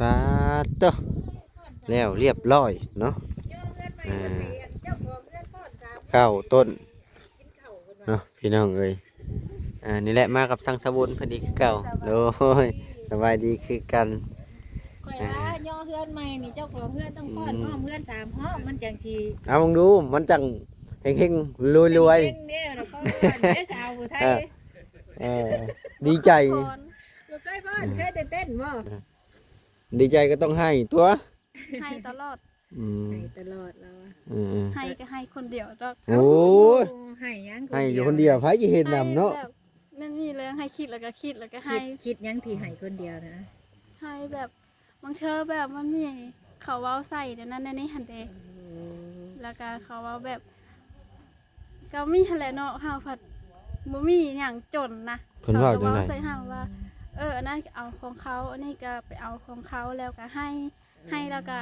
ປາດໂທ້ ແລ້ວລຽບລ້ອຍເນາະ ອ່າ ເກົ້າຕົ້ນເນາະ ພີ່ນ້ອງເອີຍ. ອ່າ ນີ້ແຫຼະ ມາກັບທາງສາວບຸນເພິ່ນອີກຄືເກົ່າ. ໂດຍ ສະບາຍດີຄືກັນ. ຂ້ອຍວ່າຍໍເຮືອນໃໝ່ນີ້ ເຈົ້າຂອງເຮືອນຕ້ອງຟ້ອນ ອືມ ອ້ອມເຮືອນສາມຮອບ ມັນຈັ່ງຊິ ເອົາເບິ່ງດູ ມັນຈັ່ງເຮັງໆລວຍໆ ເຮັງໆເດ້ ແລ້ວກໍຟ້ອນເດ້ ສາວຜູ້ໄທ ເອີ ເອີ ດີໃຈ. ບໍ່ເຄີຍຟ້ອນ ເຄີຍແຕ່ເຕັ້ນບໍ່? ດີໃຈກໍຕ້ອງໄຫ້ຕົວະ ໄຫ້ຕະຫຼອດ. ອືມ ໄຫ້ຕະຫຼອດແລ້ວ ເອີ ໄຫ້ກໍໄຫ້ຄົນດຽວດອກ. ໂອ້ຍ ໄຫ້ຫຍັງ ໄຫ້ຢູ່ຄົນດຽວ ໃຜຊິເຮັດນຳເນາະ? ໄຫ້ແບບນັ້ນນີ້ແຫຼະ ໄຫ້ຄິດແລ້ວກໍຄິດ ແລ້ວກໍໄຫ້. ຄິດ ຄິດຫຍັງທີ່ໄຫ້ຄົນດຽວນະ? ໄຫ້ແບບ ບາງເທື່ອແບບມັນມີເຂົາເວົ້າໃສ່ແນວນັ້ນແນວນີ້ຫັ້ນເດ້ ແລ້ວກໍເຂົາເວົ້າແບບ ກໍມີຫັ້ນແຫຼະເນາະ ເຮົາພັດບໍ່ມີຫຍັງ ຈົນນະ. ເພິ່ນເວົ້າຈັ່ງໃດ? ເຂົາກໍເວົ້າໃສ່ເຮົາວ່າ ເອີ ອັນນັ້ນກໍເອົາຂອງເຂົາ ອັນນີ້ກໍໄປເອົາຂອງເຂົາ ແລ້ວກໍໄຫ້ ໄຫ້ແລ້ວກໍ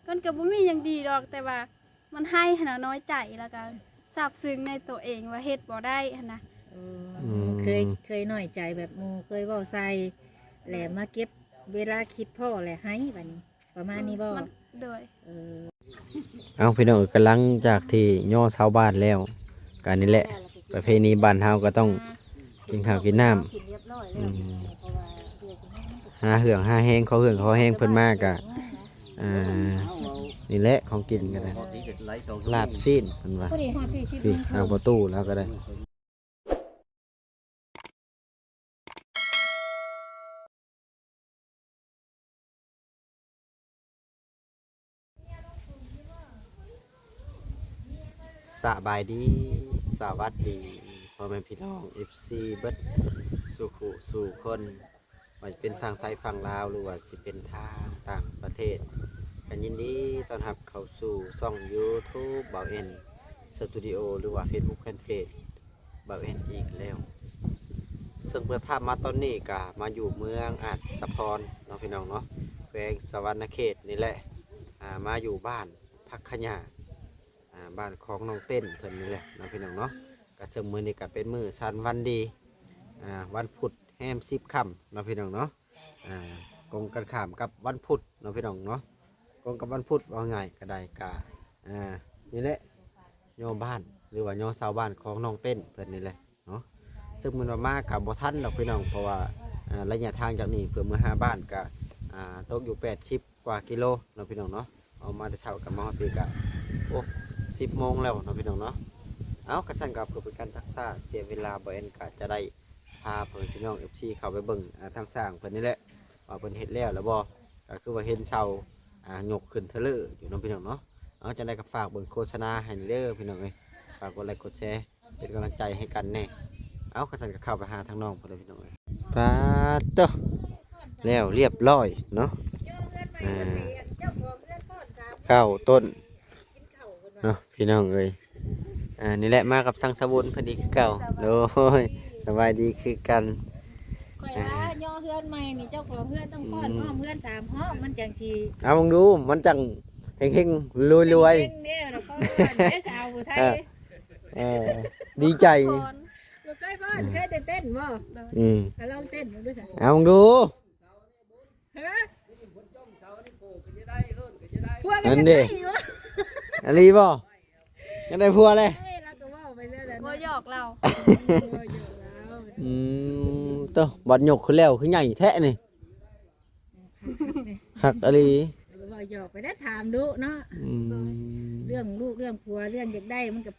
ມັນກໍບໍ່ມີຫຍັງດີດອກ ແຕ່ວ່າມັນໄຫ້ຫັ້ນນະ ນ້ອຍໃຈ ແລ້ວກໍຊາບຊຶ້ງໃນຕົວເອງວ່າເຮັດບໍ່ໄດ້ຫັ້ນນະ. ເອີ ອືມ ເຄີຍ ເຄີຍນ້ອຍໃຈແບບໝູ່ເຄີຍເວົ້າໃສ່ ແລ້ວມາເກັບ ເວລາຄິດພໍ້ແລ້ວໄຫ້ ບາດນີ້ ປະມານນີ້ບໍ່? ມັນ ໂດຍ ເອີ ເອົາ ພີ່ນ້ອງເອີຍ ກໍຫຼັງຈາກທີ່ຍໍຊາວບ້ານແລ້ວ ກໍນີ້ແຫຼະ ປະເພນີບ້ານເຮົາກໍຕ້ອງກິນເຂົ້າກິນນ້ຳ ອືມ ຫາເຫື່ອງຫາແຮງ ຂໍເຫື່ອງຂໍແຮງເພິ່ນມາກໍ ອ່າ ນີ້ແຫຼະ ຂອງກິນກໍໄດ້ ລາບຊີ້ນເພິ່ນວ່າ. ພີ້ ເອົາປະຕູແລ້ວກໍໄດ້. ສະບາຍດີ ສະຫວັດດີ ພໍ່ແມ່ພີ່ນ້ອງ ເອັຟຊີ ເບິດສູ່ຄູ່ສູ່ຄົນ ບໍ່ວ່າຈະເປັນຝັ່ງໄທຝັ່ງລາວ ຫຼືວ່າຊິເປັນທາງຕ່າງປະເທດ ກໍຍິນດີຕ້ອນຮັບເຂົ້າສູ່ຊ່ອງຢູທູບ ບ່າວເອັນ ສະຕູດິໂອ ຫຼືວ່າເຟສບຸກແຟນເພຈ ບ່າວແອນອີກແລ້ວ. ເຊິ່ງເປີດພາບມາຕອນນີ້ກະມາຢູ່ເມືອງອາດສະພອນເນາະ ພີ່ນ້ອງເນາະ ແຂວງສະຫວັນນະເຂດນີ້ແຫຼະ ອ່າ ມາຢູ່ບ້ານຜັກຂະຫຍ້າ ອ່າ ບ້ານຂອງນ້ອງເຕັ້ນເພິ່ນນີ້ແຫຼະເນາະ ພີ່ນ້ອງເນາະ. ກະເຊິ່ງມື້ນີ້ກະເປັນມື້ສັນວັນດີ ອ່າ ວັນພຸດແຮມສິບຄ່ຳເນາະ ພີ່ນ້ອງເນາະ. ອ່າ ກົງກັນຂ້າມກັບວັນພຸດເນາະ ພີ່ນ້ອງເນາະ ກົງກັບວັນພຸດ ເວົ້າງ່າຍກໍໄດ້ ກະ ອ່າ ນີ້ແຫຼະ ຍໍບ້ານ ຫຼືວ່າຍໍຊາວບ້ານຂອງນ້ອງເຕັ້ນເພິ່ນນີ້ແຫຼະເນາະ. ເຊິ່ງແມ່ນວ່າມາກໍບໍ່ທັນດອກ ພີ່ນ້ອງ ເພາະວ່າ ອ່າ ໄລຍະທາງຈາກນີ້ເພື່ອເມືອຫາບ້ານກໍ ອ່າ ຕົກຢູ່ແປດສິບກວ່າກິໂລເນາະ ພີ່ນ້ອງເນາະ. ອອກມາແຕ່ເຊົ້າກໍມາຮອດພີ້ກໍ ໂອ້ ສິບໂມງແລ້ວເນາະ ພີ່ນ້ອງເນາະ. ເອົາ ຄັນຊັ້ນກໍເພື່ອເປັນການຊັກຊ້າເສຍເວລາ ບ່າວແອນກໍຈະໄດ້ ພາພໍ່ແມ່ພີ່ນ້ອງເອັຟຊີເຂົ້າໄປເບິ່ງ ອ່າ ທາງຊ່າງເພິ່ນນີ້ແຫຼະ ວ່າເພິ່ນເຮັດແລ້ວແລ້ວບໍ່. ກໍຄືວ່າເຫັນເສົາ ອ່າ ຍົກຂຶ້ນເທີເລີຢູ່ເນາະ ພີ່ນ້ອງເນາະ. ເອົາ ຈັ່ງໃດກໍຝາກເບິ່ງໂຄສະນາໃຫ້ແດ່ເດີ ພີ່ນ້ອງເອີຍ ຝາກກົດໄລກົດແຊ ເປັນກຳລັງໃຈໃຫ້ກັນແດ່. ເອົາ ຄັນຊັ້ນກໍເຂົ້າໄປຫາທາງນ້ອງເພິ່ນເລີຍ ພີ່ນ້ອງເອີຍ. ປາດໂທ້ ແລ້ວລຽບລ້ອຍເນາະ ອ່າ ເກົ້າຕົ້ນ ເນາະ ພີ່ນ້ອງເອີຍ. ອ່າ ນີ້ແຫຼະ ມາກັບທາງສາວບຸນເພິ່ນອີກຄືເກົ່າ. ໂດຍ ສະບາຍດີຄືກັນ. ຂ້ອຍວ່າຍໍເຮືອນໃໝ່ນີ້ ເຈົ້າຂອງເຮືອນຕ້ອງຟ້ອນ ອືມ ອ້ອມເຮືອນສາມຮອບ ມັນຈັ່ງຊິ ເອົາເບິ່ງດູ ມັນຈັ່ງເຮັງໆລວຍໆ ເຮັງໆເດ້ ແລ້ວກໍຟ້ອນເດ້ ສາວຜູ້ໄທ ເອີ ເອີ ດີໃຈ. ບໍ່ເຄີຍຟ້ອນ ເຄີຍແຕ່ເຕັ້ນບໍ່? ອືມ ກໍລອງເຕັ້ນເບິ່ງດູຊະ ເອົາເບິ່ງດູ. ຮະ ອັນເດ ອັນນີ້ບໍ່? ຢາກໄດ້ຜົວແລ້ວ ເອີ ລາວກໍເວົ້າໄປແລ້ວແຫຼະ ຜົວຫຍອກລາວ ເອີ ຫຍອກລາວ. ອືມ ໂຕ ບັດຍົກຂຶ້ນແລ້ວຄືໃຫຍ່ແທ້ນີ້ ຄັກອີ່ຫຼີ ເວົ້າຫຍອກໄປແລ້ວ ຖາມດຸເນາະ. ອືມ ເລື່ອງລູກເລື່ອງຜົວ ເລື່ອງຢາກໄດ້ມັນກໍ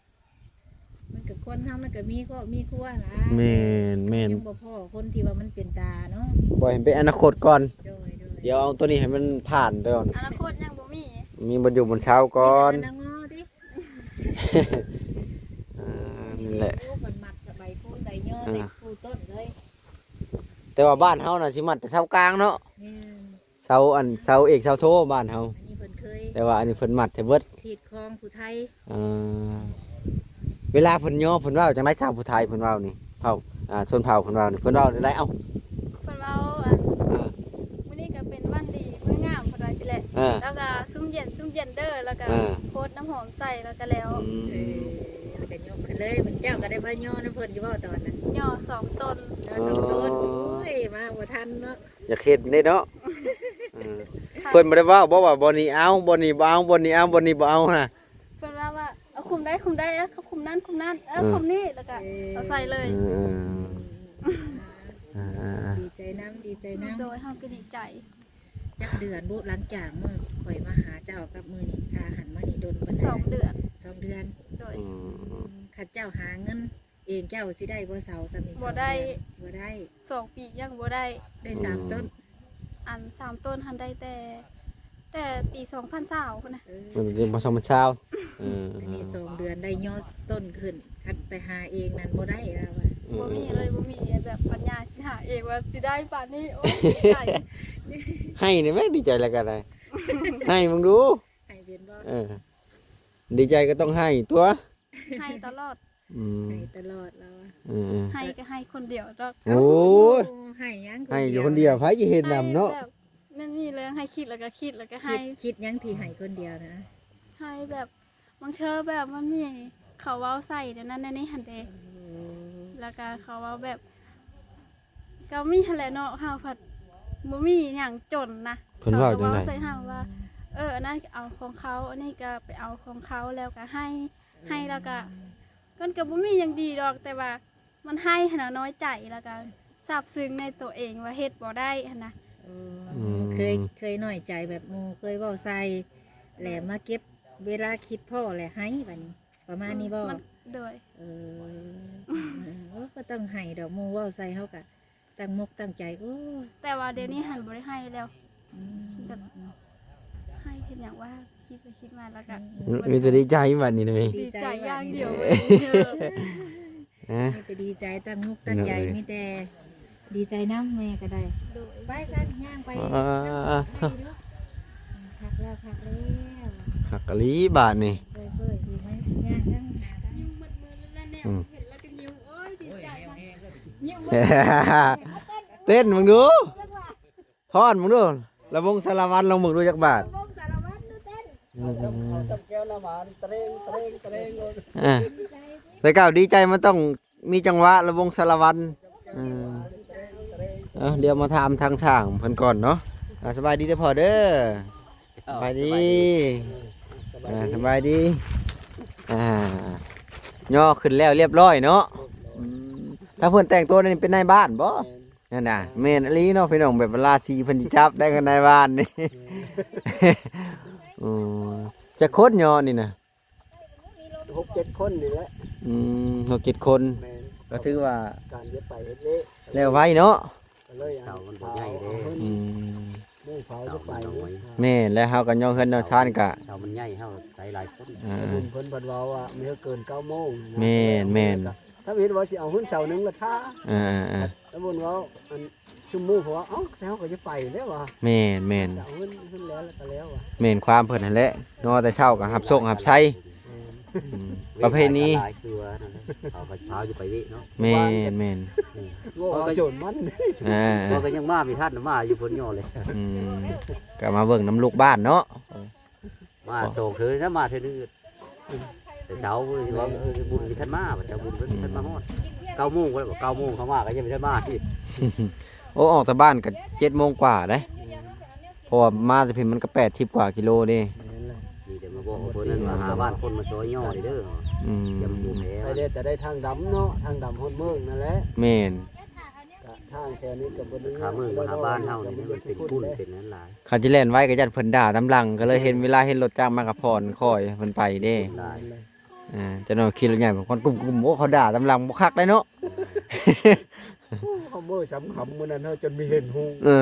ມັນກໍຄົນເຮົາມັນກໍມີຄອບມີຄົວນະ. ແມ່ນໆ ຍັງບໍ່ພໍ້ຄົນທີ່ວ່າມັນເປັນຕາເນາະ ບໍ່ເຫັນເປັນອະນາຄົດກ່ອນ. ໂດຍໆ ດຽວເອົາໂຕນີ້ໃຫ້ມັນຜ່ານກ່ອນ ອະນາຄົດຍັງບໍ່ມີ ມີບ່ອນຢູ່ບ່ອນເຊົາກ່ອນ ມີແຕ່ອະນາງໍຕິ. ອ່າ ນີ້ແຫຼະ ໂອ້ ເພິ່ນມັດສະໃບຄູນໃບຍໍໃສ່ ອ່າ ຄູ່ຕົ້ນເລີຍ. ແຕ່ວ່າບ້ານເຮົານະຊິມັດແຕ່ເສົາກາງເນາະ. ແມ່ນ ເສົາອັນ ເສົາເອກເສົາໂທບ້ານເຮົາ ອັນນີ້ເພິ່ນເຄີຍ ແຕ່ວ່າອັນນີ້ເພິ່ນມັດໃຫ້ເບິດ ຮີດຄອງຜູ້ໄທ. ເອີ ເວລາເພິ່ນຍໍເພິ່ນເວົ້າຈັ່ງໃດ ສາວຜູ້ໄທເພິ່ນເວົ້ານີ້ ເຜົ່າ ອ່າ ຊົນເຜົ່າເພິ່ນເວົ້ານີ້ ເພິ່ນເວົ້າແນວໃດ? ເອົ້າ ເພິ່ນເວົ້າອັນ ເອີ ມື້ນີ້ກໍເປັນວັນດີມື້ງາມ ເພິ່ນວ່າຊີ້ແຫຼະ. ເອີ ແລ້ວກໍຊຸມເຢັນ ຊຸມເຢັນເດີ ແລ້ວກໍ ເອີ ໂພດນ້ຳຫອມໃສ່ ແລ້ວກໍແລ້ວ. ອືມ ເອີ ແລ້ວກໍຍົກຂຶ້ນເລີຍ ເຈົ້າກໍໄດ້ມາຍໍນຳເພິ່ນຢູ່ບໍ່ຕອນນັ້ນ? ຍໍສອງຕົ້ນ ຍໍສອງຕົ້ນ. ໂອ້ຍ ມາບໍ່ທັນເນາະ. ຢາກເຫັນເດ້ເນາະ. ເອີ ເພິ່ນບໍ່ໄດ້ເວົ້າບໍ່ວ່າບ່ອນນີ້ເອົາ ບ່ອນນີ້ບໍ່ເອົາ ບ່ອນນີ້ເອົາ ບ່ອນນີ້ບໍ່ເອົານະ? ເພິ່ນວ່າ ວ່າເອົາຄຸ້ມໃດຄຸ້ມໃດ ເອົາຄຸ້ມນັ້ນຄຸ້ມນັ້ນ ເອົາ ເອີ ຄຸ້ມນີ້ ແລ້ວກໍ ເອີ ເອົາໃສ່ເລີຍ. ເອີ ເອີ ເອີ ເອີ ເອີ ດີໃຈນຳ ດີໃຈນຳ. ໂດຍ ເຮົາກໍດີໃຈ. ຈັກເດືອນບຸ ຫຼັງຈາກມື້ຂ້ອຍມາຫາເຈົ້າກັບມື້ນີ້ ຖ້າຫັນມານີ້ດົນປານໃດ? ສອງເດືອນ. ສອງເດືອນ. ໂດຍ. ອືມ ຄັນເຈົ້າຫາເງິນເອງ ເຈົ້າຊິໄດ້ບໍ່ເຊົາສ່ຳນີ້? ບໍ່ໄດ້. ສອງເດືອນ ບໍ່ໄດ້. ສອງປີຍັງບໍ່ໄດ້. ໄດ້ສາມ ອືມ ຕົ້ນ. ອັນສາມຕົ້ນຫັ້ນໄດ້ແຕ່ ແຕ່ປີສອງພັນຊາວພຸ້ນນະ. ເອີ ມັນເປັນສອງພັນຊາວ. ເອີ ອັນນີ້ສອງເດືອນໄດ້ຍໍ້ຕົ້ນຂຶ້ນ ຄັນໄປຫາເອງນັ້ນບໍ່ໄດ້ລາວວ່າ. ເອີ ບໍ່ມີເລີຍ ເອີ ບໍ່ມີແບບປັນຍາຊິຫາເອງວ່າຊິໄດ້ປານນີ້. ໂອ້ຍ ດີໃຈ. ໃຫ້ນີ້ແມ່ນດີໃຈແລ້ວກໍໄດ້ ໃຫ້ເບິ່ງດູ. ໃຫ້ເປັນບໍ່? ເອີ ດີໃຈກໍຕ້ອງໃຫ້ຕົວະ ໃຫ້ຕະຫຼອດ. ອືມ ໃຫ້ຕະຫຼອດລາວວ່າ. ເອີ ເອີ ໃຫ້ກໍໃຫ້ຄົນດຽວດອກ. ໂອ້ຍ ໃຫ້ຫຍັງ ໃຫ້ຢູ່ຄົນດຽວ ໃຜຊິເຮັດນຳເນາະ? ໃຫ້ແບບ ແມ່ນມີເລື່ອງໃຫ້ຄິດ ແລ້ວກໍຄິດ ແລ້ວກໍໃຫ້. ຄິດ ຄິດຫຍັງທີ່ໃຫ້ຄົນດຽວນະ? ໃຫ້ແບບ ບາງເທື່ອແບບມັນມີເຂົາເວົ້າໃສ່ແນວນັ້ນແນວນີ້ຫັ້ນເດ. ໂອ້ ແລ້ວກໍເຂົາເວົ້າແບບ ກໍມີຫັ້ນແຫຼະເນາະ ເຮົາພັດບໍ່ມີຫຍັງ ຈົນນະ. ເພິ່ນເວົ້າຈັ່ງໃດ? ເຂົາກໍເວົ້າໃສ່ເຮົາວ່າ ເອີ ອັນນັ້ນກໍເອົາຂອງເຂົາ ອັນນີ້ກໍໄປເອົາຂອງເຂົາ ແລ້ວກໍໃຫ້ ໃຫ້ແລ້ວກໍ ມັນກໍບໍ່ມີຫຍັງດີດອກ ແຕ່ວ່າມັນໃຫ້ຫັ້ນນະ ນ້ອຍໃຈ ແລ້ວກໍຊາບຊຶ້ງໃນຕົວເອງວ່າເຮັດບໍ່ໄດ້ຫັ້ນນະ. ອືມ ອືມ ເຄີຍ ເຄີຍນ້ອຍໃຈແບບໝູ່ເຄີຍເວົ້າໃສ່ ແລ້ວມາເກັບເວລາຄິດພໍ້ແລ້ວໃຫ້ບາດນີ້ ປະມານນີ້ບໍ່? ອືມ ມັນ ໂດຍ. ເອີ ເອີ ບໍ່ຕ້ອງໃຫ້ດອກ ໝູ່ເວົ້າໃສ່ເຮົາກະ ຕັ້ງມົກຕັ້ງໃຈ. ໂອ້ ແຕ່ວ່າດຽວນີ້ຫັ້ນບໍ່ໄດ້ໃຫ້ແລ້ວ. ອືມ ແບບ ອືມ ໃຫ້ເຮັດຫຍັງວະ ຄິດໄປຄິດມາແລ້ວກະ ອືມ ມີແຕ່ດີໃຈບາດນີ້ນະ. ດີໃຈຢ່າງດຽວ. ຮະ ມີແຕ່ດີໃຈ ຕັ້ງມຸກຕັ້ງໃຈ ເນາະ ເອີຍ ມີແຕ່ດີໃຈນຳ. ແມ່ກໍໄດ້. ໂດຍ. ໄປຊັ້ນ ຍ່າງໄປ. ອ່າ ທະ ຄັກແລ້ວ ຄັກແລ້ວ ຄັກອີ່ຫຼີບາດນີ້. ເປີດໆ ດີໄໝ? ຍ່າງທາງຫາທາງ ຍິ້ມໝົດມື້ແລ້ວແນວ ອືມ ເຫັນແລ້ວກໍຍິ້ມ. ໂອ້ຍ ດີໃຈນຳ. ເຕັ້ນເບິ່ງດູ ຟ້ອນເບິ່ງດູ ລຳວົງສາລະວັນ ລອງເບິ່ງດູຈັກບາດ. ລຳວົງສາລະວັນດູເຕັ້ນ. ອືມ ເອົາສ່ຳແກ້ວນ້ຳຫວານ ເຕຣງ ເຕຣງ ເຕຣງໂລດ. ອ່າ ແຕ່ເກົ່າດີໃຈມັນຕ້ອງ ມີຈັງຫວະລຳວົງສາລະວັນ. ເອີ ເອີ ດຽວມາຖາມທາງຊ່າງເພິ່ນກ່ອນເນາະ. ອ່າ ສະບາຍດີເດີພໍ່ເດີ. ສະບາຍດີ. ເອີ ສະບາຍດີ. ອ່າ ສະບາຍດີ. ອ່າ ຍໍຂຶ້ນແລ້ວລຽບລ້ອຍເນາະ. ອືມ ຖ້າເພິ່ນແຕ່ງຕົວນີ້ເປັນນາຍບ້ານບໍ່? ແມ່ນ ນັ້ນນະ ແມ່ນອີ່ຫຼີເນາະພີ່ນ້ອງ ແບບວ່າລາສີເພິ່ນຊິຈັບໄດ້ກັບນາຍບ້ານນີ້. ແມ່ນ. ໂອ້ ຈັກຄົນຍໍນີ້ນະ? ຫົກເຈັດຄົນນີ້ແຫຼະ. ອືມ ຫົກເຈັດຄົນ. ແມ່ນ. ກໍຖືວ່າການເຮັດໄປເຮັດເລະ ແລ້ວໄວເນາະ. ກໍເລີຍ ເສົາມັນບໍ່ໃຫຍ່ເດ້. ອືມ ໝູ່ເຂົາຈະໄປ ເສົາມັນນ້ອຍ. ແມ່ນ ແລ້ວເຮົາກໍຍໍເຮືອນຍໍຊານກະ ເສົາມັນໃຫຍ່ ເຮົາໃຊ້ຫຼາຍຄົນ. ອ່າ ບຸນເພິ່ນເພິ່ນເວົ້າວ່າມີເຮືອເກີນເກົ້າໂມງນະ. ແມ່ນ ແມ່ນ. ຖ້າເຫັນວ່າຊິເອົາຮຸ້ນເສົາໜຶ່ງລະຖ້າ. ອ່າໆໆ ແລ້ວບຸນເວົ້າ ອັນ ຊຸມມື້ເຂົາວ່າ ເອົ້າ ແຕ່ເຮົາກໍຈະໄປແລ້ວວ່າ. ແມ່ນໆ ຈະເອົາເງິນ ເງິນແລ້ວ ແລ້ວກໍແລ້ວວ່າ. ແມ່ນຄວາມເພິ່ນຫັ້ນແຫຼະເນາະ ແຕ່ເຊົ້າກໍຮັບໂຊກຮັບໄຊ. ແມ່ນ. ອືມ ປະເພນີ ເຂົາກໍພາຢູ່ໄປເວະເນາະ. ແມ່ນໆ. ອືມ ໂອ້ ເອົາໂຈນມັນ. ເອີ ເຂົາກໍຍັງມາບໍ່ທັນ ມາຢູ່ພຸ້ນຍໍ້ເລີຍ. ອືມ ກໍມາເບິ່ງນຳລູກບ້ານເນາະ. ມາສອງເທື່ອນະ ມາເທື່ອໜຶ່ງແຕ່ເຊົ້າ. ເອີ ບຸນບໍ່ທັນມາ ເຈົ້າບຸນບໍ່ທັນມາຮອດ ເກົ້າໂມງ. ເກົ້າໂມງເຂົາມາກໍຍັງບໍ່ທັນມາ. ໂອ້ ອອກຈາກບ້ານກໍເຈັດໂມງກວ່າເດ້ ເພາະວ່າມາແຕ່ພີ້ມັນກໍແປດສິບກວ່າກິໂລເດ້. ແມ່ນແຫຼະ. ມີແຕ່ມາບອກເພິ່ນນັ້ນວ່າ ຫາບ້ານຄົນມາຊ່ອຍຍໍເດີ. ອືມ ຢ່າບໍ່ແພ້ ໄປແດ່ ແຕ່ໄດ້ທາງດຳເນາະ ທາງດຳຮອດເມືອງນັ້ນແຫຼະ. ແມ່ນ. ກະທາງແຖວນີ້ກໍບໍ່ໄດ້ ຂາເມືອງມາຫາບ້ານເຮົານີ້ ມັນເປັນຝຸ່ນເປັນຫຍັງຫຼາຍ. ຄັນຊິແລ່ນໄວກໍຢ້ານເພິ່ນດ່າຕາມຫຼັງ ກໍເລີຍເຫັນເວລາເຫັນລົດຈັກມາກໍຜ່ອນຄ່ອຍໃຫ້ເພິ່ນໄປເດ້. ຫຼາຍ. ອ່າ ເຈົ້ານ້ອຍຂີ່ລົດໃຫຍ່ ມັນຄົນກຸ້ມໆ ໂອ້ ເຂົາດ່າຕາມຫຼັງບໍ່ຄັກໄດ໋ເນາະ. ໂອ້ ເຮົາເມືອສຳຄຳມື້ນັ້ນ ເຮົາຈົນມີເຫັນຫຸ່ງ. ເອີ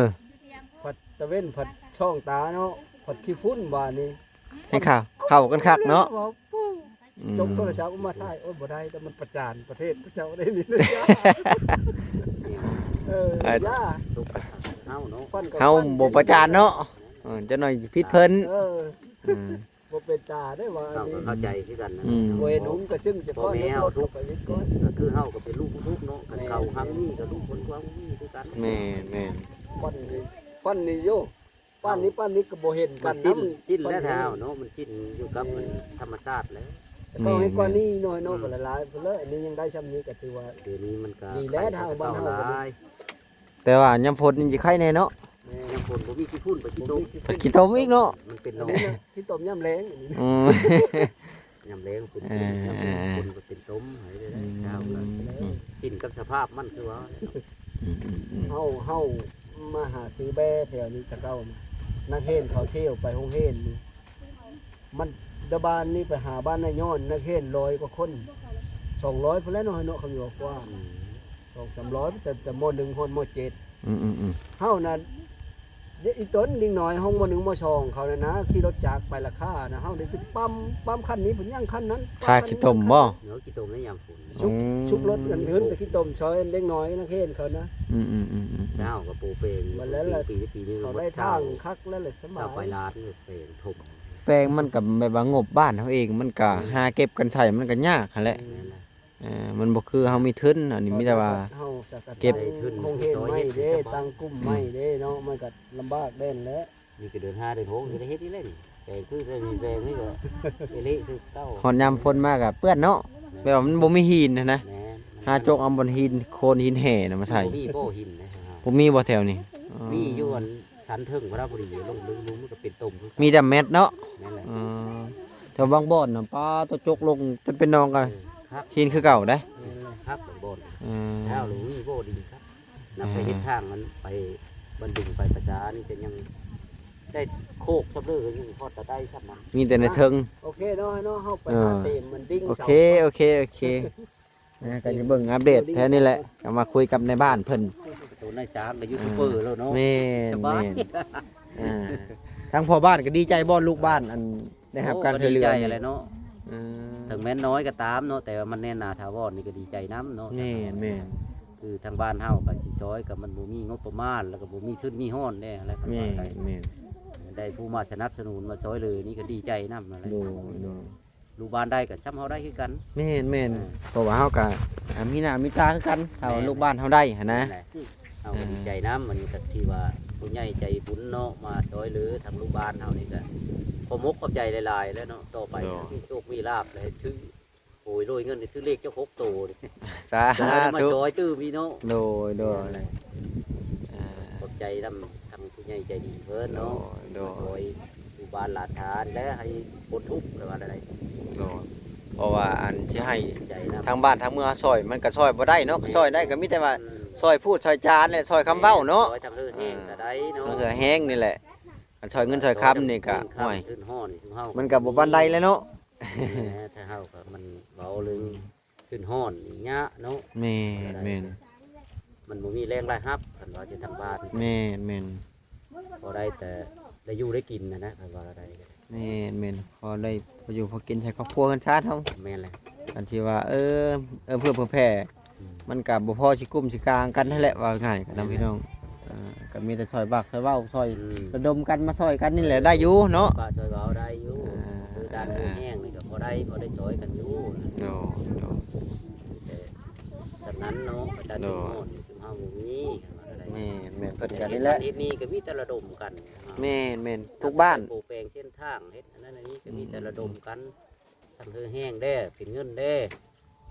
ພັດຕາເວັນ ພັດສ່ອງຕາເນາະ ພັດຂີ້ຝຸ່ນບາດນີ້. ໃຫ້ເຂົ້າ ເຂົ້າກັນຄັກເນາະ. ອືມ ຍົກໂທລະສັບອອກມາຖ່າຍ ໂອ້ຍ ບໍ່ໄດ້ ແຕ່ມັນປະຈານປະເທດເຂົາເຈົ້າໄດ໋ນີ້. ເອີ ຢ່າ ເຮົາເນາະ ເຮົາບໍ່ປະຈານເນາະ. ເອີ ຈັກໜ້ອຍຜິດເພິ່ນ. ເອີ ອືມ ບໍ່ເປັນຕາໄດ້ວ່າ. ເຮົາກໍເຂົ້າໃຈຄືກັນນະ. ອືມ ບໍ່ເຫັນຫຸງກໍຊຶ້ງສະກ່ອນ ພໍ່ແມ່ເຮົາທຸກ ກໍຄືເຮົາກໍເປັນລູກທຸກເນາະ. ຄັນເຂົາຮັງນີ້ກໍລູກຄົນຄວາມມີຄືກັນ. ແມ່ນໆ. ຄວັນນີ້ ຄວັນນີ້ຢູ່ ປານນີ້ ປານນີ້ກໍບໍ່ເຫັນກັນນຳ. ມັນຊິນ ຊິນແລ້ວ ເຮົາເນາະ ມັນຊິນຢູ່ກັບ ແມ່ນ ມັນທຳມະຊາດແລ້ວ. ແຕ່ເກົ່າໃຫ້ກວ່ານີ້ໜ້ອຍເນາະ ແມ່ນໆ ກໍຫຼາຍໆ ພຸ້ນເລີຍ. ອັນນີ້ຍັງໄດ້ຊ່ຳນີ້ກໍຖືວ່າ ດຽວນີ້ມັນກໍ ດີແລ້ວ ທາງບ້ານເຮົາກໍດີ. ແຕ່ວ່າຍາມຝົນນີ້ຊິໄຄແດ່ເນາະ. ແມ່ນ ຍາມຝົນບໍ່ມີຂີ້ຝຸ່ນ ໄປຂີ້ຕົມ ໄປຂີ້ຕົມອີກເນາະ ມັນເປັນໜອງ ອັນນີ້ນະ ຂີ້ຕົມຍາມແລ້ງ ອັນນີ້ນະ ອືມ ຍາມແລ້ງ ເອີ ເອີ ເອີ ຝົນກໍເປັນຕົມໃຫ້ເດ້ ອືມ ເຈົ້າ ອືມ ຊິນກັບສະພາບມັນ ຄືວ່າ ອືມ ອືມ ອືມ ເຮົາ ເຮົາມາຫາຊື້ແບ້ແຖວນີ້ແຕ່ເກົ່ານະ ນັກຮຽນເຂົາທ່ຽວໄປໂຮງຮຽນນີ້ ມັນແຕ່ບ້ານນີ້ໄປຫາບ້ານນາຍຍ້ອນ ນັກຮຽນຮ້ອຍກວ່າຄົນ ສອງຮ້ອຍພຸ້ນແຫຼະເນາະ ເນາະ ຄຳຢູ່ວ່າ ອືມ ສອງສາມຮ້ອຍ ແຕ່ ແຕ່ ມໍໜຶ່ງ ຮອດ ມໍເຈັດ ອືມໆໆ ເຮົານະ ອີ່ຕົນເດັກນ້ອຍຫ້ອງ ມໍໜຶ່ງ ມໍສອງ ເຂົານັ້ນນະ ຂີ່ລົດຈັກໄປລະຄ້ານະ ເຮົາໄດ້ໄປປ້ຳ ປ້ຳຄັນນີ້ພຸ້ນ ຍັງຄັນນັ້ນ ຄ່າຂີ້ຕົມບໍ່? ເນາະ ຂີ້ຕົມໃນຍາມຝົນ ຊຸກ ອືມ ຊຸກລົດກັນ ເອີ້ນໄປຂີ້ຕົມຊ່ອຍເດັກນ້ອຍນັກຮຽນເຂົານະ ອືມໆໆໆ ເຈົ້າກໍປູແປງ ບັດແລ້ວລະ ປີ ປີໜຶ່ງ ເຂົາໄດ້ທາງຄັກແລ້ວລະ ສະບາຍ ຊາວປາຍລ້ານແປງຖົມ ແປງມັນກໍແບບວ່າງົບບ້ານເຮົາເອງ ມັນກໍ ອືມ ຫາເກັບກັນໃຊ້ ມັນກໍຍາກຫັ້ນແຫຼະ ແມ່ນລະ ເອີ ມັນບໍ່ຄືເຮົາມີທຶນ ອັນນີ້ມີແຕ່ວ່າເກັບ ໂຮງຮຽນໃໝ່ເດ້ ຕັ້ງກຸ່ມໃໝ່ເດ້ເນາະ ມັນກໍລຳບາກແດ່ນແຫຼະ ນີ້ກໍເດືອນຫ້າເດືອນຫົກຊິໄດ້ເຮັດອີກແລ້ວນີ້ ແປງຄືແປງນີ້ ແປງນີ້ກໍເອເລະຄືເກົ່າ ຮອດຍາມຝົນມາກໍເປື້ອນເນາະ ແມ່ນ ແບບວ່າມັນບໍ່ມີຫີນຫັ້ນນະ ແມ່ນ ຫາຈົກເອົາບ່ອນຫີນໂຄນຫີນແຮ່ນະມາໃສ່ ບໍ່ມີບໍ່ຫີນນະ ບໍ່ມີບໍ່ແຖວນີ້? ອໍ ມີຢູ່ອັນ ສັນເທິງບໍ່ໄດ້ພໍດີ ລົງເລິກ ລົງມັນກໍເປັນຕົມຄືກັນ ມີແຕ່ແມັດເນາະ ແມ່ນແຫຼະ ອໍ ແຖວບາງບ່ອນນະ ປາໂຕ ຈົກລົງຈົນເປັນໜອງກໍ ເອີ ຄັກ ຫີນຄືເກົ່າເດ້ ແມ່ນແຫຼະ ຄັກບາງບ່ອນ ເອີ ແລ້ວນີ້ບໍ່ດີຄັກ ນຳໄປເຮັດ ເອີ ທາງມັນໄປບ້ານດຸງໄປປະຊານີ້ກໍຍັງໄດ້ໂຄກຊຳເລີ ກໍຍັງພໍຕາໄດ້ຊຳນັ້ນ ມີແຕ່ໃນເທິງ ໂອເຄເນາະ ເນາະ ເຮົາໄປຫາ ເອີ ເຕັມມັນດິ້ງ ໂອເຄ ເສົາ ໂອເຄ ໂອເຄ. ນະ ກໍຊິເບິ່ງອັບເດດແຖວນີ້ແຫຼະ ກໍມາຄຸຍກັບນາຍບ້ານເພິ່ນ ໂຕນາຍຊ້າງກໍຢູທູບເບີແລ້ວເນາະ ແມ່ນ ສະບາຍ ແມ່ນ ອ່າ ທາງພໍ່ບ້ານກໍດີໃຈບໍ່ ລູກບ້ານ ອັນ ໄດ້ຮັບ ໂອ້ ການຊ່ວຍເຫຼືອ ກໍດີໃຈແຫຼະເນາະ ອືມ ເຖິງແມ່ນນ້ອຍກໍຕາມເນາະ ແຕ່ວ່າມັນແໜ້ນໜາຖາວອນນີ້ກໍດີໃຈນຳເນາະ ແມ່ນ ແມ່ນ ຄືທາງບ້ານເຮົາກໍຊິຊ່ອຍ ກໍມັນບໍ່ມີງົບປະມານ ແລ້ວກໍບໍ່ມີທຶນມີຮອນແດ່ ແລ້ວກໍ ແມ່ນ ແມ່ນ ໄດ້ຜູ້ມາສະໜັບສະໜູນມາຊ່ວຍເຫຼືອນີ້ກໍດີໃຈນຳນັ້ນແຫຼະ ໂດຍ ໂດຍ ລູກບ້ານໄດ້ກໍຊ່ຳເຮົາໄດ້ຄືກັນ ແມ່ນໆ ເອີ ເພາະວ່າເຮົາກໍ ອ່າ ມີໜ້າມີຕາຄືກັນ ຖ້າວ່າ ແມ່ນ ລູກບ້ານເຮົາໄດ້ຫັ້ນນະ ແມ່ນແຫຼະ ເຮົາກໍດີໃຈນຳ ອັນນີ້ກໍທີ່ວ່າຜູ້ໃຫຍ່ໃຈບຸນເນາະ ມາຊ່ອຍເຫຼືອທາງລູກບ້ານເຮົານີ້ກໍຂໍມົກຂອບໃຈຫຼາຍໆ ແລ້ວເນາະ ຕໍ່ໄປ ໂດຍ ມີໂຊກມີລາບ ແລະ ຖື ໂອ້ຍ ໂລຍເງິນນີ້ຖືເລກຈັກຫົກໂຕນີ້ ສາທຸ ມາຊ່ອຍຕື່ມອີກເນາະ ໂດຍ ໂດຍ ອ່າ ຂອບໃຈນຳທາງຜູ້ໃຫຍ່ໃຈດີເພິ່ນເນາະ ໂດຍ ໂດຍ ມາຊ່ອຍຢູ່ບ້ານຫຼານທານ ແລະ ໃຫ້ພົ້ນທຸກ ແປວ່າໄດ້ ໂດຍ ເພາະວ່າອັນຊິໃຫ້ ໃຈນຳ ທາງບ້ານທາງເມືອງຊ່ອຍ ມັນກໍຊ່ອຍບໍ່ໄດ້ເນາະ ແມ່ນ ຊ່ອຍໄດ້ກໍມີແຕ່ວ່າ ອືມ ຊ່ອຍພູດຊ່ອຍຈານ ແລະ ຊ່ອຍຄຳເວົ້າເນາະ ແມ່ນ ຊ່ອຍທາງເຮືອແຮງກໍໄດ້ເນາະ ອ່າ ທາງເຮືອແຮງນີ້ແຫຼະ ຄັນຊ່ອຍເງິນຊ່ອຍຄຳນີ້ກໍ ໂອ້ຍ ມັນກໍບໍ່ປານໃດແຫຼະເນາະ ແມ່ນ ຖ້າເຮົາກໍມັນເວົ້າເລື່ອງ ຂຶ້ນຮ້ອນນີ້ຍາກເນາະ ແມ່ນ ແມ່ນ ມັນບໍ່ມີແຫຼ່ງລາຍຮັບ ຄັນວ່າຢູ່ທາງບ້ານ ແມ່ນໆ ພໍໄດ້ແຕ່ໄດ້ຢູ່ໄດ້ກິນຫັ້ນນະ ຄັນວ່າໄດ້ ແມ່ນໆ ພໍໄດ້ພໍຢູ່ພໍກິນໃຫ້ຄອບຄົວເຮືອນຊານເຮົາ ແມ່ນແຫຼະ ອັນທີ່ວ່າ ເອີ ເອື້ອເຟື້ອເຜື່ອແຜ່ ອືມ ມັນກໍບໍ່ພໍຊິກຸ້ມຊິກາງກັນຫັ້ນແຫຼະ ວ່າງ່າຍກັນນະ ແມ່ນແຫຼະ ພີ່ນ້ອງ ອ່າ ກໍມີແຕ່ຊ່ອຍປາກຊ່ອຍເວົ້າ ຊ່ອຍ ອືມ ລະດົມກັນມາຊ່ອຍກັນນີ້ແຫຼະ ໄດ້ຢູ່ເນາະ ປາກຊ່ອຍເວົ້າໄດ້ຢູ່ ອ່າ ຄືດ້ານ ອ່າ ແຮງນີ້ກໍພໍໄດ້ ພໍໄດ້ຊ່ອຍກັນຢູ່ ໂດຍ ໂດຍ ແຕ່ສ່ຳນັ້ນເນາະ ການ ໂດຍ ເປັນຮ້ອນນີ້ຊຸມເຮົາບໍ່ມີ ແມ່ນໆ ເພິ່ນກໍນີ້ແຫຼະ ເຮັດນັ້ນເຮັດນີ້ກໍມີແຕ່ລະດົມກັນ ແມ່ນໆ ທຸກບ້ານ ປູແປງເສັ້ນທາງ ເຮັດອັນນັ້ນອັນນີ້ກໍມີແຕ່ລະດົມກັນ ອືມ ທັງເຮືອແຮງແດ່ ເປັນເງິນແດ່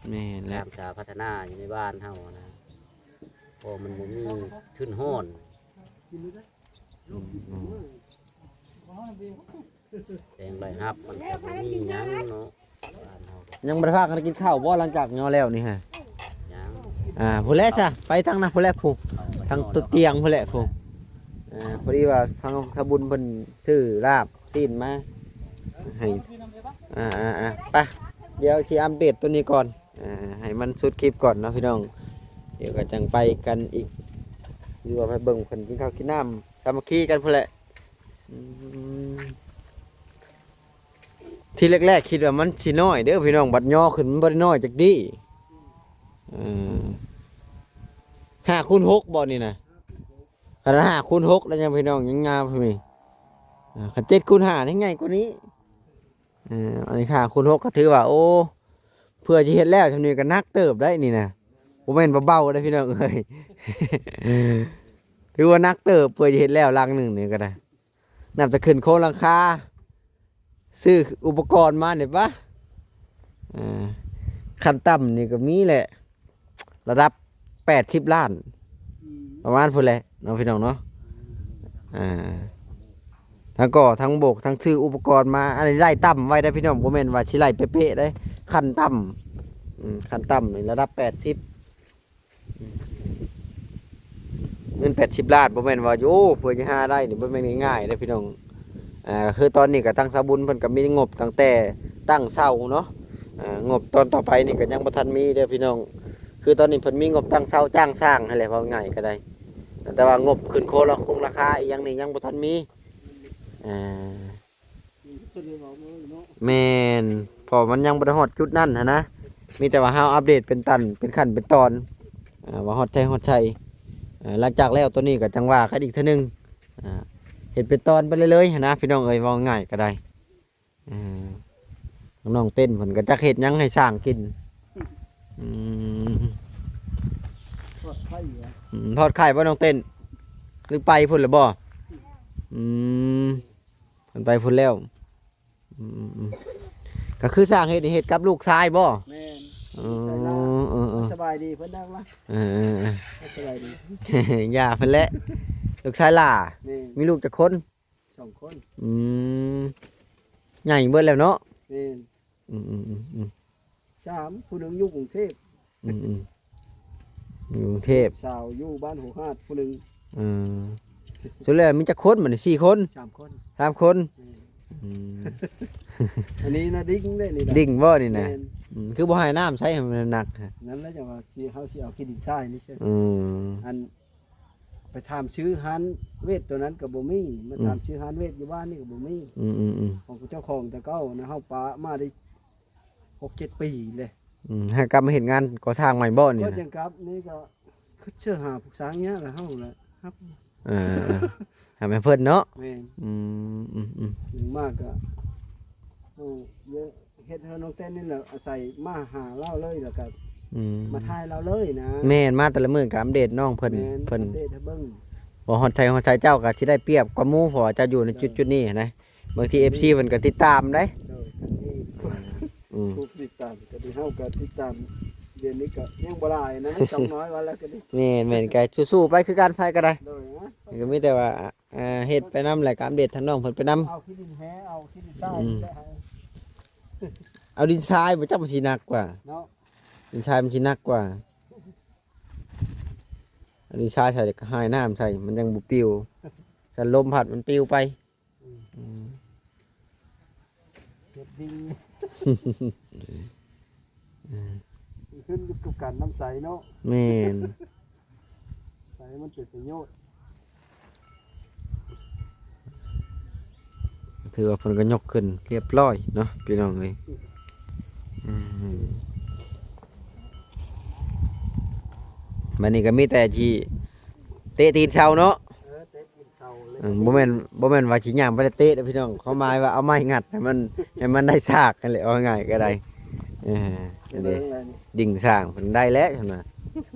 ແມ່ນແຫຼະ ສ້າງສາພັດທະນາຢູ່ໃນບ້ານເຮົານະ ເພາະມັນບໍ່ມີທຶນຮ້ອນ ອືມໆ ແຮງລາຍຮັບມັນກໍບໍ່ມີຫຍັງເນາະ ບ້ານເຮົາກໍ ຍັງບໍ່ໄດ້ພາກັນກິນເຂົ້າບໍ່ ຫຼັງຈາກຍໍແລ້ວນີ້ຮະ? ຍັງ ອ່າ ພຸ້ນແຫຼະຊະ ໄປທາງນັ້ນພຸ້ນແຫຼະ ຜູ້ ທາງໂຕະຕຽງພຸ້ນແຫຼະຜູ້ ອ່າ ພໍດີວ່າທາງທຳບຸນເພິ່ນຊື້ລາບຊີ້ນມາໃຫ້ ອ່າໆໆ ໄປ ດຽວຊິອັບເດດໂຕນີ້ກ່ອນ ອ່າ ໃຫ້ມັນສຸດຄລິບກ່ອນເນາະພີ່ນ້ອງ ດຽວກໍຈັ່ງໄປກັນອີກ ຫຼືວ່າໄປເບິ່ງເພິ່ນກິນເຂົ້າກິນນ້ຳ ສາມັກຄີກັນພຸ້ນແຫຼະ ອືມ ທີແລກໆຄິດວ່າມັນຊິນ້ອຍເດີ້ພີ່ນ້ອງ ບັດຍໍຂຶ້ນມັນບໍ່ໄດ້ນ້ອຍຈັກດີ້ ເອີ ຫ້າຄູນຫົກບໍ່ນີ້ນະ ຂະໜາດຫ້າຄູນຫົກແລ້ວຍັງພີ່ນ້ອງ ຍັງງາມພີ່ ອ່າ ຄັນເຈັດຄູນຫ້ານີ້ໃຫຍ່ກວ່ານີ້ ເອີ ອັນນີ້ຫ້າຄູນຫົກກໍຖືວ່າ ໂອ້ ເພື່ອຊິເຮັດແລ້ວຊ່ຳນີ້ກໍໜັກເຕີບໄດ໋ນີ້ນະ ບໍ່ແມ່ນເບົາໆເດ້ພີ່ນ້ອງເອີຍ ຖືວ່າໜັກເຕີບ ເພື່ອຊິເຮັດແລ້ວຫຼັງໜຶ່ງນີ້ກໍໄດ້ ນັບແຕ່ຂຶ້ນໂຄງຫຼັງຄາ ຊື້ອຸປະກອນມານີ້ປະ ອ່າ ຂັ້ນຕ່ຳນີ້ກໍມີແຫຼະ ລະດັບແປດສິບລ້ານ ອືມ ປະມານພຸ້ນແຫຼະເນາະ ພີ່ນ້ອງເນາະ ອືມ ອ່າ ທັງກໍ່ທັງໂບກ ທັງຊື້ອຸປະກອນມາ. ອັນນີ້ໄລ່ຕ່ຳໄວ້ເດີພີ່ນ້ອງ, ບໍ່ແມ່ນວ່າຊິໄລ່ເປະໆເດ້, ຂັ້ນຕ່ຳ ອືມ ຂັ້ນຕ່ຳນີ້ລະດັບແປດສິບ ເງິນແປດສິບລ້ານ ບໍ່ແມ່ນວ່າ ໂອ້ ເພື່ອຈະຫາໄດ້ນີ້ ບໍ່ແມ່ນງ່າຍໆເດ້ພີ່ນ້ອງ. ອ່າ ຄືຕອນນີ້ກໍທາງສາວບຸນເພິ່ນກໍມີງົບຕັ້ງແຕ່ຕັ້ງເສົາເນາະ, ອ່າ ງົບຕອນຕໍ່ໄປນີ້ກໍຍັງບໍ່ທັນມີເດີພີ່ນ້ອງ. ຄືຕອນນີ້ເພິ່ນມີງົບຕັ້ງເສົາຈ້າງຊ່າງຫັ້ນແຫຼະ ເວົ້າງ່າຍກໍໄດ້, ແຕ່ວ່າງົບຂຶ້ນໂຄລະຄົງລາຄາອີ່ຫຍັງນີ້ຍັງບໍ່ທັນມີ. ອ່າ ແມ່ນ ເພາະມັນຍັງບໍ່ໄດ້ຮອດຈຸດນັ້ນຫັ້ນນະ, ມີແຕ່ວ່າເຮົາອັບເດດເປັນຂັ້ນ ເປັນຂັ້ນເປັນຕອນ ອ່າ ວ່າຮອດໃສຮອດໃສ. ເອີ ຫຼັງຈາກແລ້ວໂຕນີ້ກໍຈັ່ງວ່າກັນອີກເທື່ອໜຶ່ງ, ອ່າ ເຮັດເປັນຕອນໄປເລື້ອຍໆຫັ້ນນະ ພີ່ນ້ອງເອີຍ, ເວົ້າງ່າຍກໍໄດ້. ເອີ ນ້ອງເຕັ້ນເພິ່ນກໍຈັກເຮັດຫຍັງໃຫ້ຊ້າງກິນ. ອືມ ທອດໄຂ່ຫວະ ອືມ ທອດໄຂ່ບໍ່ນ້ອງເຕັ້ນ ຫຼືໄປພຸ້ນແລ້ວບໍ່? ອືມ ເພິ່ນໄປພຸ້ນແລ້ວ. ອືມໆ ກໍຄືສ້າງເຮັດນີ້ເຮັດກັບລູກຊາຍບໍ່? ແມ່ນ ເອີ ລູກຊາຍຫຼ້າ. ເອີໆ ສະບາຍດີເພິ່ນດອກລະ. ເອີໆ ສະບາຍດີ ຢ່າເພິ່ນແຫຼະ. ລູກຊາຍຫຼ້າ ແມ່ນ ມີລູກຈັກຄົນ? ສອງຄົນ. ອືມ ໃຫຍ່ເບິດແລ້ວເນາະ. ແມ່ນ ອືມໆໆໆ ສາມ ຜູ້ໜຶ່ງຢູ່ກຸງເທບ. ອືມໆ ຢູ່ກຸງເທບ ສາວຢູ່ບ້ານຫົວຫາດຜູ້ໜຶ່ງ. ເອີ ສຸດແລ້ວມີຈັກຄົນບັດນີ້? ສີ່ຄົນ ສາມຄົນ ສາມຄົນ. ແມ່ນ ອືມ ອັນນີ້ນະດິງເດ້ນີ້ນະ ດິງບໍ່ນີ້ນະ? ແມ່ນ ອືມ ຄືບໍ່ໃຫ້ນ້ຳໃຊ້ໃຫ້ມັນໜັກ? ນັ້ນແຫຼະ ຈັ່ງວ່າຊິ ເຮົາຊິເອົາຂີ້ດິນຊາຍນີ້ເຊີ. ອືມ ອັນ ໄປຖາມຊື້ຮ້ານເວດໂຕນັ້ນກໍບໍ່ມີ, ມາ ອືມ ຖາມຊື້ຮ້ານເວດຢູ່ບ້ານນີ້ກໍບໍ່ມີ. ອືມໆໆ ຂອງເຈົ້າຂອງແຕ່ເກົ່ານະ ເຮົາປະມາໄດ້ຫົກເຈັດປີແລ້ວ. ອືມ ໃຫ້ກັບມາເຮັດງານກໍ່ສ້າງໃໝ່ບໍ່ນີ້? ກໍຈັ່ງກັບນີ້ກໍຄິດເຊື່ອຫາຜູ້ຊ່າງຍາກແລ້ວເຮົາລະຮັບ. ເອີ ໃຫ້ແມ່ເພິ່ນເນາະ. ແມ່ນ ອືມໆໆ ມາກໍ ເຮົາເຮັດໃຫ້ນ້ອງແຕນນີ້ແຫຼະ ອາໄສມາຫາລາວເລີຍ ແລ້ວກໍ ອືມ ມາຖ່າຍລາວເລີຍນະ. ແມ່ນ ມາແຕ່ລະມື້ກໍອັບເດດນ້ອງເພິ່ນ. ແມ່ນ ເພິ່ນ ອັບເດດໃຫ້ເບິ່ງ ບໍ່ຮອດໃສຮອດໃສ ເຈົ້າກໍຊິໄດ້ປຽບກວ່າໝູ່ ເພາະວ່າເຈົ້າຢູ່ໃນຈຸດ ແມ່ນ ຈຸດນີ້ນະ. ບາງທີ ແມ່ນ ເອັຟຊີ ເພິ່ນກໍຕິດຕາມໄດ໋. ໂດຍ ອັນນີ້ ອືມ ຜູ້ຕິດຕາມກໍດີ ເຮົາກໍຕິດຕາມ ດຽວນີ້ກໍຍັງບໍ່ຫຼາຍນະ ສອງຮ້ອຍວ່າແລ້ວກໍດີ. ແມ່ນໆ ກໍສູ້ໆໄປຄືກັນ ໃຜກໍໄດ້. ໂດຍນະ ກໍມີແຕ່ວ່າ ເອີ ເຮັດໄປນຳ ແລ້ວກໍອັບເດດທາງນ້ອງເພິ່ນໄປນຳ. ເອົາຂີ້ດິນແຮ່ ເອົາຂີ້ດິນຊາຍ ອືມ ນີ້ແຫຼະ ເອົາດິນຊາຍບໍ່ ຈັກມັນຊິໜັກກວ່າເນາະ, ດິນຊາຍມັນຊິໜັກກວ່າ. ອັນນີ້ຊາຍໃສ່ ແລ້ວກໍຫາຍນ້ຳໃສ່ ມັນຍັງບໍ່ປິວ, ສັນລົມພັດມັນປິວໄປ. ອືມ ອືມ ເຮັດດິງ ອືມ ຂຶ້ນຢູ່ກັບການນຳໃຊ້ເນາະ. ແມ່ນ ໃຊ້ໃຫ້ມັນເປັນປະໂຫຍດ. ຖືວ່າເພິ່ນກໍຍົກຂຶ້ນຮຽບຮ້ອຍເນາະ ພີ່ນ້ອງເອີຍ. ອືມ ບັດນີ້ກໍມີແຕ່ຊິເຕະຕີນເສົາເນາະ. ເອີ ເຕະຕີນ ເຊົາເລີຍ. ອືມ ບໍ່ແມ່ນ ບໍ່ແມ່ນວ່າຊິຍ່າງໄປແລ້ວເຕະເດີພີ່ນ້ອງ, ຄວາມໝາຍວ່າເອົາໄມ້ງັດໃຫ້ມັນ ໃຫ້ມັນໄດ້ຊາກຫັ້ນແຫຼະ ເວົ້າງ່າຍກໍໄດ້. ເອີ ເອີ ດິງສ້າງເພິ່ນໄດ້ແລ້ວຊັ້ນນະ.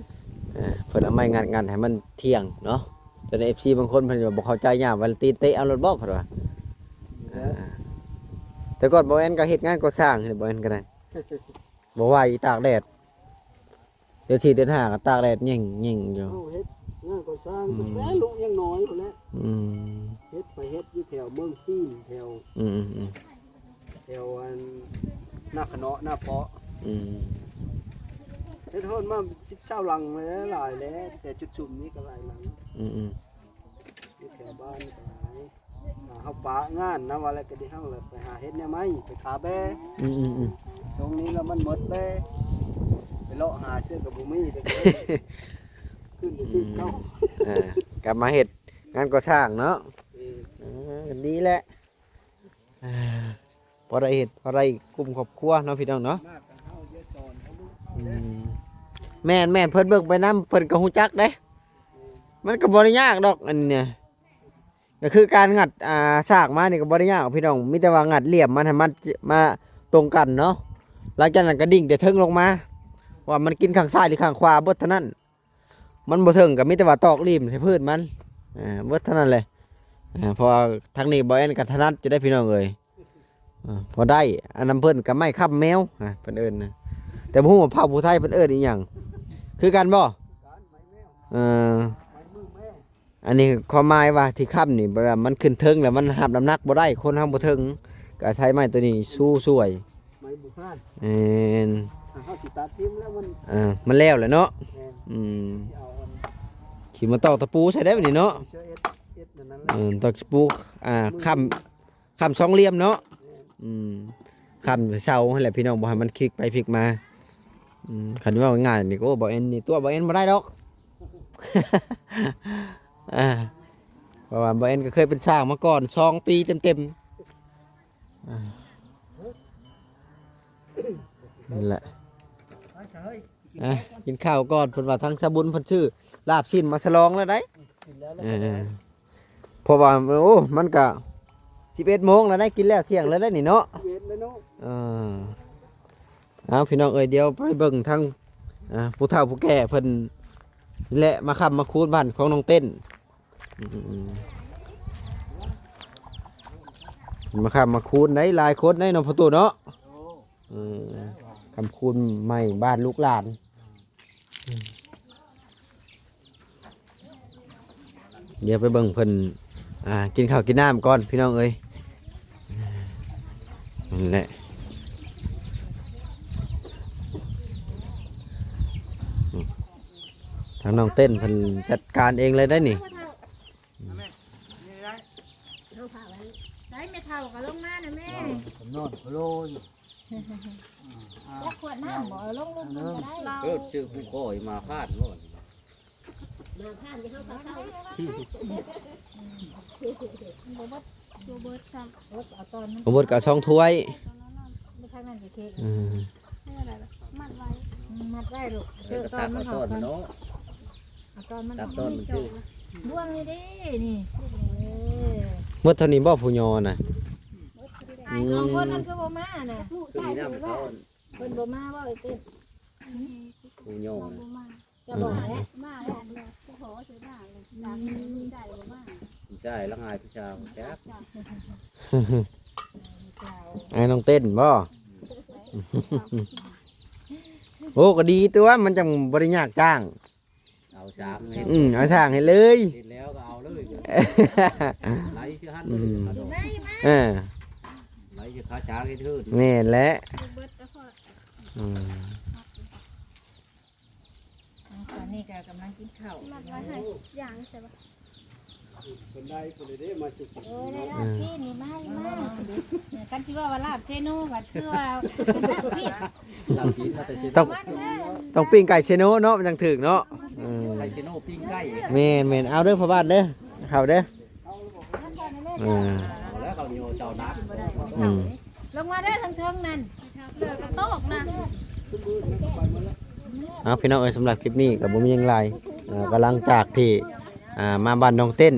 ເອີ ເພິ່ນເອົາໄມ້ງັດໆໃຫ້ມັນທ່ຽງເນາະ. ແຕ່ໃນເອັຟຊີບາງຄົນເພິ່ນວ່າບໍ່ເຂົ້າໃຈ ຍ່າງໄປແລ້ວຕີນເຕະເອົາໂລດບໍ ເພິ່ນວ່າ. ເອີ ເອີ ແຕ່ກ່ອນບໍ່ແອນກໍເຮັດງານກໍ່ສ້າງ ບໍ່ແອນກໍໄດ້ ບໍ່ໄຫວ ຕາກແດດ. ເດືອນສີ່ເດືອນຫ້າກໍຕາກແດດແຍງໆຢູ່. ເຮົາເຮັດງານກໍ່ສ້າງ ອືມ ຕັ້ງແຕ່ລູກຍັງນ້ອຍພຸ້ນແຫຼະ. ອືມ ເຮັດໄປເຮັດຢູ່ແຖວເມືອງຈີນ ແຖວ ອືມໆໆ ແຖວອັນ ນາຂະເນາະ ນາເປາະ. ອືມ ເຮັດຮອດມາສິບຊາວຫຼັງແລ້ວ ຫຼາຍແລ້ວ, ແຕ່ຈຸດຊຸມນີ້ກໍຫຼາຍຫຼັງ. ອືມໆ ຢູ່ແຖວບ້ານກໍຫຼາຍ. ອ່າ ເຮົາປະງານນຳວ່າແລ້ວກໍໄດ້ ເຮົາລະໄປຫາເຮັດແນວໃໝ່ ໄປຂາແບ້. ອືມໆໆ ຊ່ວງນີ້ລະມັນໝົດແບ້ ໄປເລາະຫາເສື້ອກໍບໍ່ມີ ແຕ່ກໍຂຶ້ນໄປຊື້ເຂົ້າ. ອືມ ເອີ ກັບມາເຮັດງານກໍ່ສ້າງເນາະ. ເອີ ເອີ ດີແຫຼະ ເອີ ພໍໄດ້ເຮັດ ພໍໄດ້ກຸ້ມຄອບຄົວເນາະ ພີ່ນ້ອງເນາະ. ມາກັບເຮົາ ຢ່າສອນເຮົາລູກເຮົາ ອື ເດ້ ມ ແມ່ນໆ ເພິ່ນເບິ່ງໄປນຳ ເພິ່ນກໍຮູ້ຈັກເດ້. ແມ່ນ ມັນກໍບໍ່ໄດ້ຍາກດອກ ອັນນີ້ນະ. ກໍຄືການງັດ ອ່າ ຊາກມານີ້ກໍບໍ່ໄດ້ຍາກພີ່ນ້ອງ, ມີແຕ່ວ່າງັດຫຼ່ຽມມັນໃຫ້ມັນມາຕົງກັນເນາະ. ຫຼັງຈາກນັ້ນກໍດິ້ງແຕ່ເທິງລົງມາ ວ່າມັນກິນຂ້າງຊ້າຍຫຼືຂ້າງຂວາເບິດເທົ່ານັ້ນ. ມັນບໍ່ເທິງກໍມີແຕ່ວ່າຕອກຫຼີ້ມໃສ່ພື້ນມັນ ອ່າ ເບິດເທົ່ານັ້ນແຫຼະ. ອ່າ ເພາະວ່າທາງນີ້ບໍ່ແອນກໍຖະໜັດຢູ່ໄດ໋ພີ່ນ້ອງເອີຍ. ອ່າ ພໍໄດ້ ອັນນຳເພິ່ນກໍໄມ້ຄ້ຳແມວ ອ່າ ເພິ່ນເອີ້ນນະ, ແຕ່ບໍ່ຮູ້ວ່າພາກຜູ້ໄທເພິ່ນເອີ້ນອີ່ຫຍັງ ຄືກັນບໍ່? ເອີ ໄມ້ມືແມວ. ອັນນີ້ຄວາມໝາຍວ່າທີ່ຄ້ຳນີ້ ແບບວ່າມັນຂຶ້ນເທິງແລ້ວມັນຮັບນ້ຳໜັກບໍ່ໄດ້ ຄົນເຮົາບໍ່ເຖິງ ກໍອາໄສໄມ້ຕົວນີ້ຊູຊ່ວຍ ໄມ້ບຸກຮານ ແມ່ນ ຖ້າເຮົາຊິຕັດຖິ້ມແລ້ວມັນ ເອີ ມັນແລ້ວແຫຼະເນາະ ແມ່ນ ອືມ ຊິເອົາອັນ ຊິມາຕອກຕະປູໃສ່ໄດ້ບັດນີ້ເນາະ ເສື້ອເອັດ ເອັດນັ້ນແຫຼະ ເອີ ຕອກຕະປູ ອ່າ ຄ້ຳ ຄ້ຳສອງຫຼ່ຽມເນາະ ແມ່ນ ອືມ ຄ້ຳເສົາຫັ້ນແຫຼະພີ່ນ້ອງ ບໍ່ໃຫ້ມັນພິກໄປພິກມາ ອືມ ຄັນເວົ້າງ່າຍໆນີ້ ໂອ້ ບ່າວແອນນີ້ຕົວະບ່າວແອນບໍ່ໄດ້ດອກ ອ່າ ເພາະວ່າບ່າວແອນກໍເຄີຍເປັນຊ່າງມາກ່ອນສອງປີເຕັມໆ ອ່າ ນັ້ນແຫຼະ ອ່າ ກິນເຂົ້າກ່ອນ ເພິ່ນວ່າທາງສາບຸນເພິ່ນຊື້ລາບຊີ້ນມາສະຫຼອງແລ້ວໄດ໋ ກິນແລ້ວ ເອີ ເພາະວ່າ ໂອ້ ມັນກະສິບເອັດໂມງແລ້ວໄດ໋ ກິນແລ້ວທ່ຽງແລ້ວໄດ໋ນີ້ເນາະ ສິບເອັດແລ້ວເນາະ ເອີ ເອົາ ພີ່ນ້ອງເອີຍ ດຽວໄປເບິ່ງທາງ ອ່າ ຜູ້ເຖົ້າຜູ້ແກ່ເພິ່ນແຫຼະ ມາຄ້ຳມາຄູນບ້ານຂອງນ້ອງເຕັ້ນ ອືມ ມາຄ້ຳມາຄູນໄດ້ຫຼາຍຄົນໄດ້ເນາະ ພໍ່ຕູ້ເນາະ ເອີ ຄ້ຳຄູນໃໝ່ບ້ານລູກຫຼານ ດຽວໄປເບິ່ງເພິ່ນ ອ່າ ກິນເຂົ້າກິນນ້ຳກ່ອນ ພີ່ນ້ອງເອີຍ ນັ້ນແຫຼະ ທາງນ້ອງເຕັ້ນເພິ່ນຈັດການເອງເລີຍໄດ໋ນີ້ ໃຊ້ແມ່ເຖົ້າກໍລົງມານະແມ່ ນອນໂລຢູ່ ຈັກຂວດນ້ຳບໍ່ ເອົາລົງລົງເພິ່ນກໍໄດ້ ເອີ ຊື້ຜູ້ຄອຍມາພາດບໍ່ ມາພາດເຮົາກໍເຂົ້າ ບໍ່ເບິດ ບໍ່ເບິດຊ້ຳ ເອົາຕອນມັນ ບໍ່ເບິດກໍເອົາສອງຖ້ວຍ ໄປທາງນັ້ນກໍເຄກ ອືມ ມັດໄວ້ ອືມ ມັດໄວ້ລູກ ເຊີຕອນມັນອອກກ່ອນ ເອົາຕອນມັນອອກ ຕັດຕອນມັນຊື່ ບ່ວງນີ້ເດ້ ນີ້ ເອີ ໝົດເທົ່ານີ້ບໍ່ຜູ້ຍໍນະ ອືມ ສອງຄົນນັ້ນຄືບໍ່ມານະ ຄືມີນ້ຳເຂົາ ເພິ່ນບໍ່ມາບໍ່ໄອ້ເຕັ້ນ ຜູ້ຍໍນະ ບໍ່ມາ ຈະບໍ່ມາແລ້ວ ມາແລ້ວ ມາແລ້ວ ຜູ້ຊາຍບໍ່ມາ ຜູ້ຊາຍລະຫາຍຜູ້ສາວຈັກ ອ້າຍນ້ອງເຕັ້ນບໍ່ ໂອ້ ກໍດີຕົວະ ມັນຈັ່ງບໍ່ໄດ້ຍາກຈ້າງ ເອົາຊ່າງເຮັດ ອືມ ເອົາຊ່າງເຮັດເລີຍ ເຮັດແລ້ວກໍເອົາເລີຍ ໄຫຼຊິຫັ້ນເລີຍ ອືມ ເອີ ໄຫຼຊິຄາຊ່າງເຮັດເຮີດ ແມ່ນແຫຼະ ອືມ ຕອນນີ້ກໍກຳລັງກິນເຂົ້າ ມັດໄວ້ໃຫ້ຢ່າງໃສ່ບໍ່ ເພິ່ນໄດ້ເພິ່ນໄດ້ເດ້ມາສຸກ ເອີ ໄດ້ລາບຊີ້ນນີ້ມາ ມາ ຄັນຊິເວົ້າວ່າລາບເຊໂນກໍຄືວ່າເປັນລາບຊີ້ນ ລາບຊີ້ນມາແຕ່ເຊໂນ ຕ້ອງ ຕ້ອງປີ້ງໄກ່ເຊໂນເນາະ ມັນຈັ່ງຖືກເນາະ ເອີ ໄກ່ເຊໂນປີ້ງໄກ່ ແມ່ນໆ ເອົາເດີພໍ່ບ້ານເດີ ເຂົ້າເດີ ອ່າ ເອົາແລ້ວເຂົານີ້ເອົາເຈົ້າໜັກ ອືມ ລົງມາເດີເທິງໆນັ້ນ ເຫຼືອກະໂຕກນະ ເອົາ ພີ່ນ້ອງເອີຍ ສຳລັບຄລິບນີ້ກໍບໍ່ມີຫຍັງຫຼາຍ ເອີ ກໍຫຼັງຈາກທີ່ ອ່າ ມາບ້ານນ້ອງເຕັ້ນ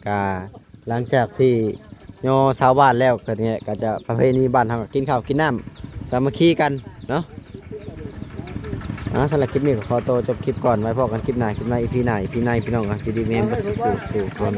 ກໍຫຼັງຈາກທີ່ຍໍຊາວບ້ານແລ້ວ ກໍນີ້ແຫຼະ ກໍຈະປະເພນີບ້ານເຮົາ ກໍກິນເຂົ້າກິນນ້ຳ ສາມັກຄີກັນເນາະ ອ່າ ສຳລັບຄລິບນີ້ກໍຂໍໂຕຈົບຄລິບກ່ອນ ໄວ້ພໍ້ກັນຄລິບໜ້າ ຄລິບໃນ ອີພີໜ້າ ອີພີໃນ ພີ່ນ້ອງ ອ່າ ຢູ່ດີມີແຮງເບິດສູ່ຜູ້ສູ່ຄົນ.